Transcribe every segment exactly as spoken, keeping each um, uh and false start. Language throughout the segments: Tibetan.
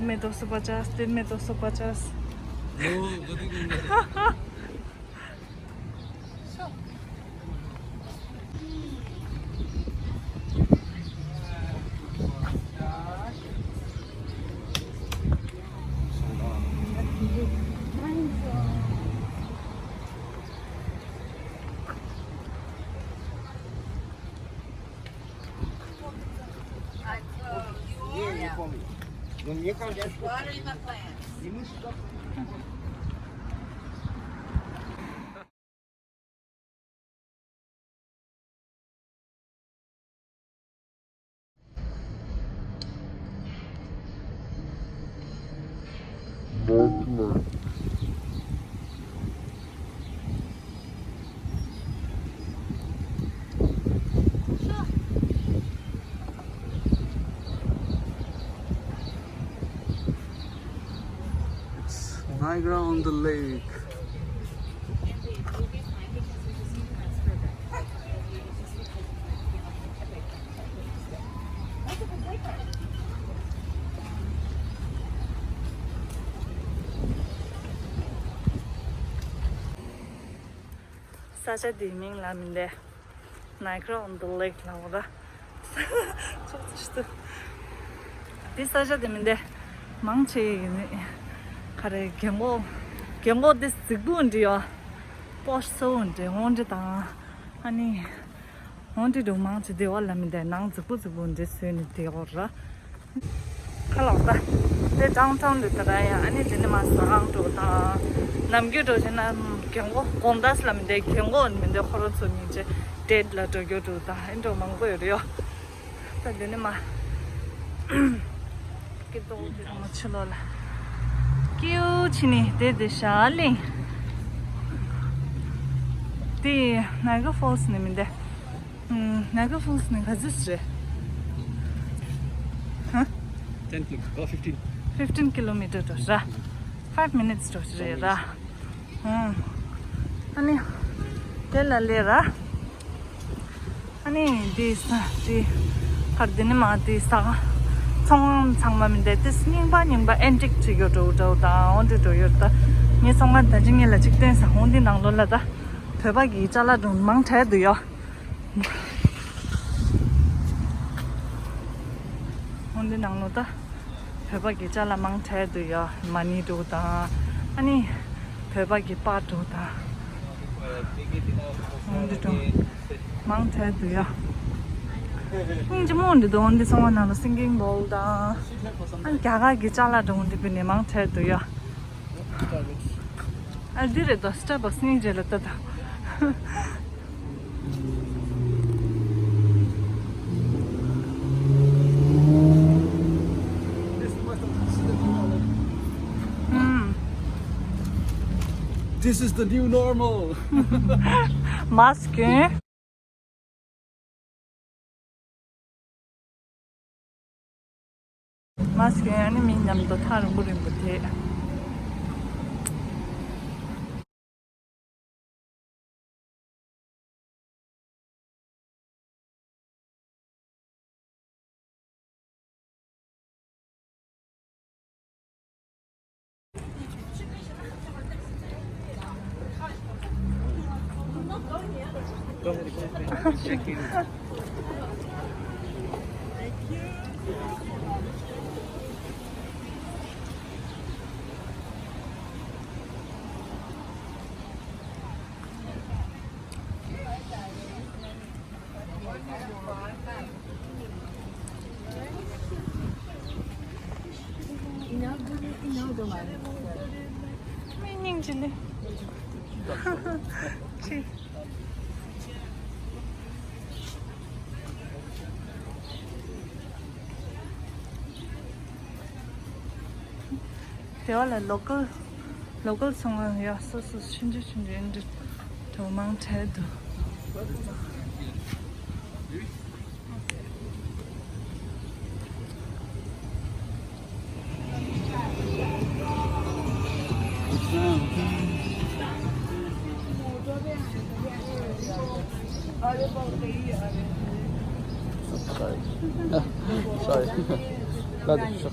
में दो सौ पचास, दिन में दो सौ पचास। वो गति को It's Niagara on the lake. ས་ཆ་འདིའི་མིང་ལ་མི་འདི་Niagara on the Lake ལབ་ར། ཙོག་ཙི་ཤི་ཏུ། འདི་ས་ཆ་འདི་མི་འདི་མང་ཆེ་ཡིན་ནི། ག་རེ་རྒན་གོག་རྒན་གོག་འདི་རྫིག་པོ་འདི་ཡོ། པོ་ཤ་སོ་འདི་འོང་འདི་དང་། ཨ་ནི། འོང་འདི་འདུག་མང་ཆེ་འདི་བ་ལ་མི་འདི་ནང་རྫིག་པོ་རྫིག་པོ་འདི་བཟོས་ནི་འདི་འོ་ར། ཁ་ལོག་ད། དེ་ཌའུན་ཊའུན་དུ་ད་ར་ཡ་ཨ་ནི་དེ་ནི་མ་ཟ་ཁང་འགྲོ་དང་། ནམ་རྒྱུན་འགྲོ་བྱས་ན་རྒན་གོག་དགོང་དག་ལ་མི་འདི་རྒན་གོག་མི་འདི་ཁོ་རང་ཚོ་གཉིས་ཆེ་ཌེ་ཊི་ལ་འགྲོ་རྒྱུ་འགྲོ་དང་ཨེ་འགྲོ་མང་པོ་ཡོད་རེད་ཡོ། ད་དེ་ནི་མ། སྐྱིད་ཏོག་ཏོ་ཕྱི་ལོགས་ལ། ཀེའུ་ཕྱི་ནི་དེ་དེ་ཤ་ལིང་། དེ་ནའི་ག་ར་ཕོལ་སི་ནི་མི་འདི། ཨུམ། Niagara Falls ནས་ག་ཚོད་རེད། ཧ། ten kilo- oh, fifteen. Fifteen kilometer འགྲོ་ར། Five minutes འགྲོ་རེད་ར། ཨུམ། ཨ་ནི། དེ་ལ་སླེབས་ར། ཨ་ནི་འདི་ས་འདི་ཕར་འདི་ནི་མ་འདི་ས་ཚོང་ཁང་ཚང་མ་མི་འདི་དེ་རྙིང་པ་རྙིང་པ་ཨེན་ཊིག་ཅིག་ཡོད་འགྲོ་འགྲོ་དང་འོ་འདྲ་འགྲོ་ཡོད་ད། ངའི་ཚོང་ཁང་ད་ཅི་ངེད་ལ་ཅིག་བསྟན་ས་འོ་འདི་ནང་ལོགས་ལ་ད་བོད་པ་གི་ཅ་ལག་འགྲོ་མང་དྲགས་འདུག་ཡོ། འོ་འདི་ནང་ལོགས་ད་བོད་པ་གི་ཅ་ལག་མང་དྲགས་འདུག་ཡོ། མ་ཎི་འདྲ་དང་ཨ་ནི་བོད་པ་གི་པར་འདྲ་དང་འོ་འདི་འདྲ་མང་དྲགས་འདུག་ཡོ། སྙིང་རྗེ་མོ་འདི་འདུག་འོ་འདི་ཚང་མ་ནང་ལ་སིང་གིང་བོལ་དང་ཨ་ནི་རྒྱ་གར་གི་ཅ་ལག་འདྲ་འོ་འདི་པི་ནས་མང་དྲགས་འདུག་ཡོ། ཨ་འདི་རེད་དོ། Starbucks སྙིང་རྗེ་ལ་ལྟ་དང་། This is the new normal. མཱ་སི་ཀི་གྱོན། མཱ་སི་ཀི་གྱོན་ནས་མི་མཉམ་དུ་ཐག་རིང་པོ་རིང་པོ་དེད། མི་སྙིང་རྗེ་ནི། ཅི། དེ་བ་ལ་ལོ་ཀལ། ལོ་ཀལ་ཚང་མ་ཡ་སོ་སོ་ཆུང་ཆུང་ཆུང་ཆུང་འདྲ་འདྲ་མང་དྲགས་འདུག Sorry. Sorry. Not sure.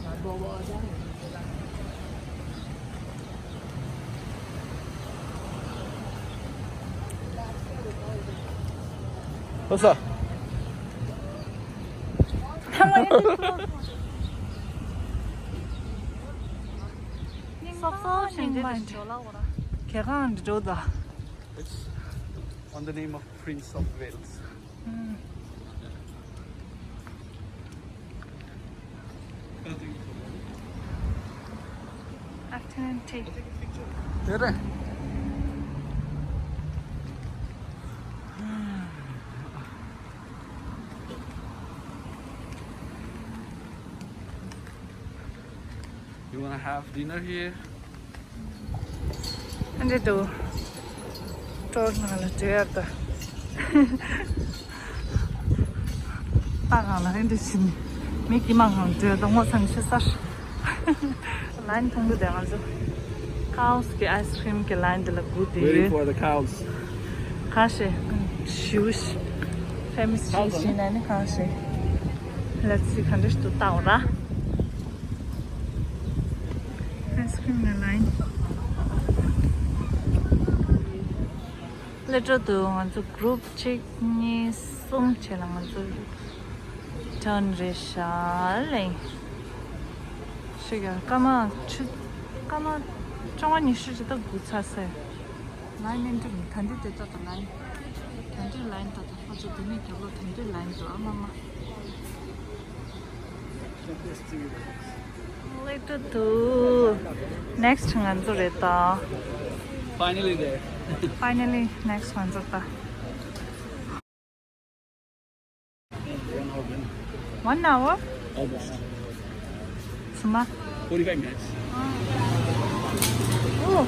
What's up? It's on the name of Prince of Wales. Afternoon tea. You wanna have dinner here? ཨ་འདྲེ་དུ། ཏོར་ནང་ལ་འགྲོ་ཡ་ད། ད་གང་ལ་ཨ་འདྲེ་ཕྱིན། མི་ཀི་མ་གང་འགྲོ་ཡ་ད་ངོ་ཚ་ནི་ཤི་སར། ལ་ཡིན་མཐོང་གི་དེ་ང་ཚོ། ཁའོ་སི་གི་ཨའི་སི་ཁི་རིམ་གི་ལ་ཡིན་དེ་ལ་སྒུག་བསྡད་ཡོད། Waiting for the cows. ཁ་ཤས་ཞུ་ཤི། ཕེ་མི་སི་ཤི་ཤི་ན་ནི་ཁ་ཤས། Let's see ག་འདྲ་ཞིག་ཏུ་ལྟ་འོ་ར། ཨའི་སི་ཁི་རིམ་ནི་ལ་ཡིན། ལེ་ཏྲོ་དུ་ང་ཚོ་གུ་རུབ་གཅིག་གཉིས་གསུམ་བྱས་ལ་ང་ཚོ་ཊརན་རེ་ཤ་ལེ། ཤི་ག་སྐར་མ་ཆུ་སྐར་མ་བཅོ་ལྔ་ཉི་ཤུ་ཅིག་ད་སྒུག་ཚར་སེ། ལ་ཡིན་ནི་འདི་ད་འདི་དེ་ལྟ་དང་ལ་ཡིན། ད་འདི་ལ་ཡིན་ད་དང་ཁོ་ཚོ་འདི་ནས་རྒྱབ་ལོགས་ད་འདི་ལ་ཡིན་འགྲོ་ཨ་མ་མ། ལེགས་འགྲོ་འདུག Next ང་ཚོ་རེད་ད། Finally there. Finally next ང་ཚོ་ད། One hour? Almost. སུ་མ། Forty-five minutes. Oh.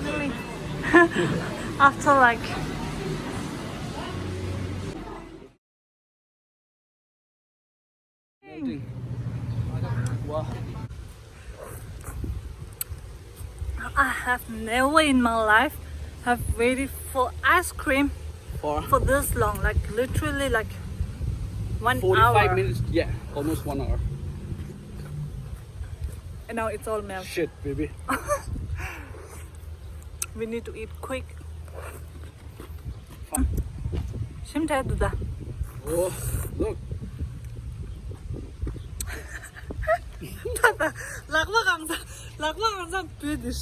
Really? After like Melting. Wow. I have never in my life have waited for ice cream for for this long, like literally like one forty-five hour. Minutes, yeah, almost one hour. And now it's all melted. Shit, baby. We need to eat quick. ཤིམ་ཐལ་འདུག་ད། Oh, look. ད་ད་ལག་པ་གང་ཚ་ལག་པ་གང་ཚ་བུད་དེ།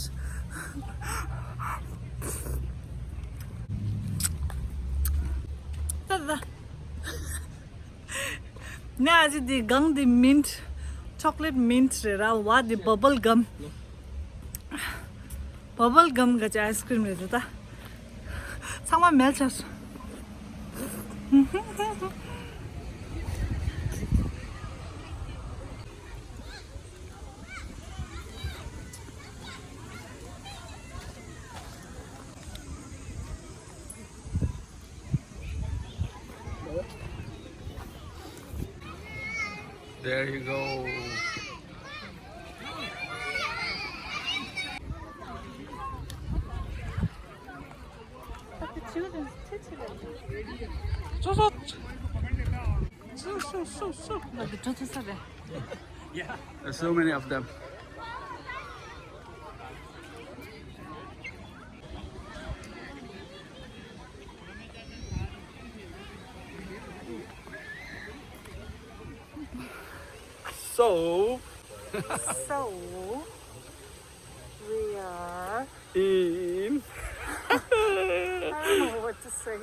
ད་ད། ནི་ཨ་ཅེ་འདི་གང་འདི་མིན་ཊི། ཅོག་ལེ་ཊི་མིན་ཊི་རེད་ར། བ་འདི་བ་བལ་གམ། བ་བལ་གམ་ག་ཅི་ཨའི་སི་ཁི་རིམ་རེད་འདུག་ད། ཚང་མ་མེལ་ཆགས། There you go. But the children's too. So, so, so, so, so. There's so many of them. So, so, we are in. I don't know what to say,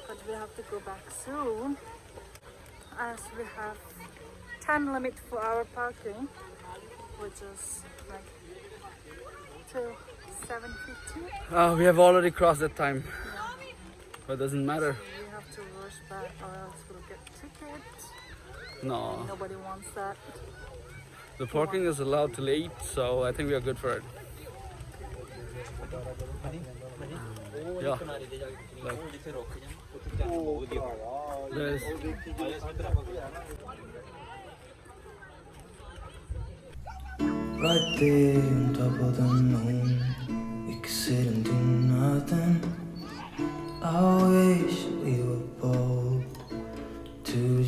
but we have to go back soon. As we have time limit for our parking, which is like till seven fifteen. Uh, we have already crossed that time. Yeah. But it doesn't matter. So we have to rush back or else we'll get ticket. No. Nobody wants that. The parking is allowed till eight, so I think we are good for it. Yeah. Look. There's Right there on top of the moon, we could sit and do nothing. I wish we were bold. Two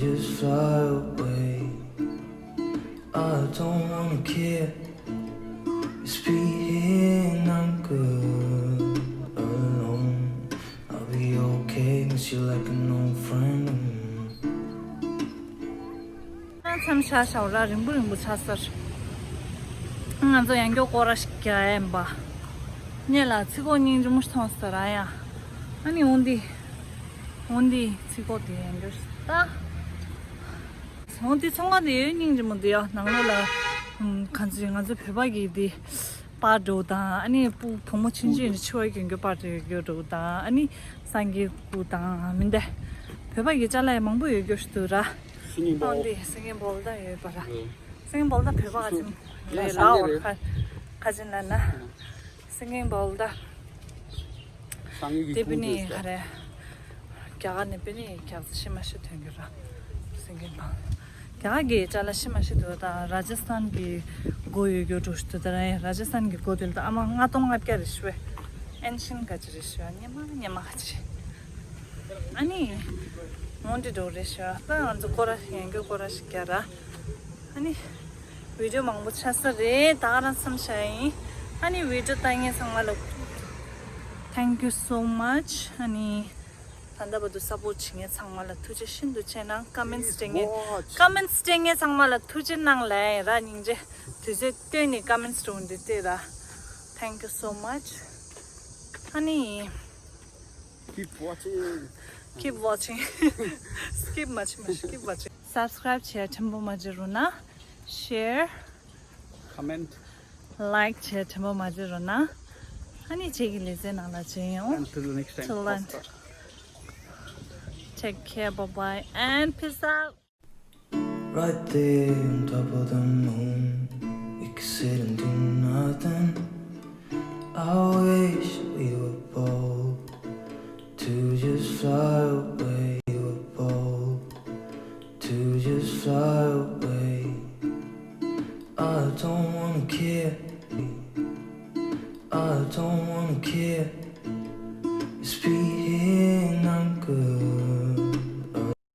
ཆ་ཤའོ་ར་རིང་པོ་རིང་པོ་ཆགས་སོང་། ང་ཚོ་ཡང་སྐྱར་སྐོར་ར་ཞིག་རྒྱག་ཡིན་པ། ཉེ་ལ་ཚི་གོ་སྙིང་རྗེ་མོ་ཞིག་མཐོང་སོང་ར་ཡ། ཨ་ནི་འོ་འདི། འོ་འདི་ཚི་གོ་དེ་ཡང་སྐྱར་ཞིག་ལྟ། འོ་འདི་ཚོང་ཁང་དེ་ཡོད་སྙིང་རྗེ་མོ་འདི་ཡ། ནང་ལོགས་ལ་ཨམ་གང་ཚོད་ང་ཚོ་བོད་པ་གི་འདི་པར་འདྲ་བོ་དང་། ཨ་ནི་སྤུ་བུ་མོ་ཆུང་ཆུང་ཡིན་ན་ཕྱུ་པ་གྱོན་གྱོན་པར་འདྲ་ཡོད་རྒྱུ་འདྲ་བོ་དང་། ཨ་ནི་སངས་རྒྱས་སྐུ་དང་མིན་ཏེ། བོད་པ་གི་ཅ་ལག་ཡང་མང་པོ་ཡོད་རྒྱུ་ཞིག་འདུག་ར། Singing bowl. འོ་འདི་singing bowl ད་ཡོད་པ་ར། ཨོ། སིང་གིང་བོལ་ད་བོད་པ་ག་ཅིག་རེད་ལ། འོ་ཁ་ཁ་ཅིག་ན་ན། སིང་གིང་བོལ་ད། དེ་བི་ནི་ག་རེ། རྒྱ་གར་ནས་བི་ནི་རྒྱ་ཚ་ཤི་མ་ཤི་ཐོན་གྱི་ར། སིང་གིང་བོལ། རྒྱ་གར་གྱི་ཅ་ལག་ཤི་མ་ཤི་འདུག་ད་ར་ཇ་སི་ཐན་གྱི་སྒོ་ཡོད་རྒྱུ་འགྲོ་ཤི་འདུག་ད་ར་ར་ཇ་སི་ཐན་གྱི་སྒོ་དེ་ལ་ད་ཨ་མ་ལྔ་སྟོང་ལྔ་བརྒྱ་རེད་ཤི་བས། ཨན་ཤིན་ག་ཅི་རེད་ཤི་བ་ཉི་མ་ཉི་མ་ག་ཅི། ཨ་ནི། མོན་ཏི་འགྲོ་རེད་ཤི་བ་ད་ང་ཚོ་སྐོར་ར་ཡན་གྱི་སྐོར་ར་ཤི་རྒྱ་ར། ཨ་ནི། བི་ཌི་ཡོ་མང་པོ་ཆགས་ས་རེད་ད་ག་རང་བསམ་བྱ་ཡིན། ཨ་ནི་བི་ཌི་ཡོ་ལྟ་མཁན་ཚང་མ་ལ། Thank you so much. ཨ་ནི། ད་ལྟ་བར་དུ་སཔོར་ཊི་བྱེད་མཁན་ཚང་མ་ལ་ཐུགས་རྗེ་ཤིན་ཏུ་ཆེ་གནང་། ཀོ་མེན་ཊི་སྤྲད་མཁན། ཀོ་མེན་ཊི་སྤྲད་མཁན་ཚང་མ་ལ་ཐུགས་རྗེ་གནང་ལབ་ཡིན་ར། སྙིང་རྗེ། དུས་ཚོད་བཏོན་ནས་ཀོ་མེན་ཊི་སྤྲད་འོང་དུས་ལྟོས་ར། Thank you so much. ཨ་ནི། Keep watching. Keep watching. Skip མ་བྱེད་མ་བྱེད། Keep watching. Subscribe བྱས་ཁྲེམ་པོ་མ་བྱེད་རོགས་གནང་། Share. Comment. Like བྱས་ཁྲེམ་པོ་མ་བྱེད་རོགས་གནང་། ཨ་ནི་ཁྱེད་ཀྱི་ལེ་ཚན་ནང་ལ་མཇལ་ཡོང་། Until next time. Till then. Take care, bye bye, and peace out. Right there on top of the moon, we could sit and do nothing. I wish we were bold to just fly away. We were bold to just fly away. I don't wanna care. I don't wanna care.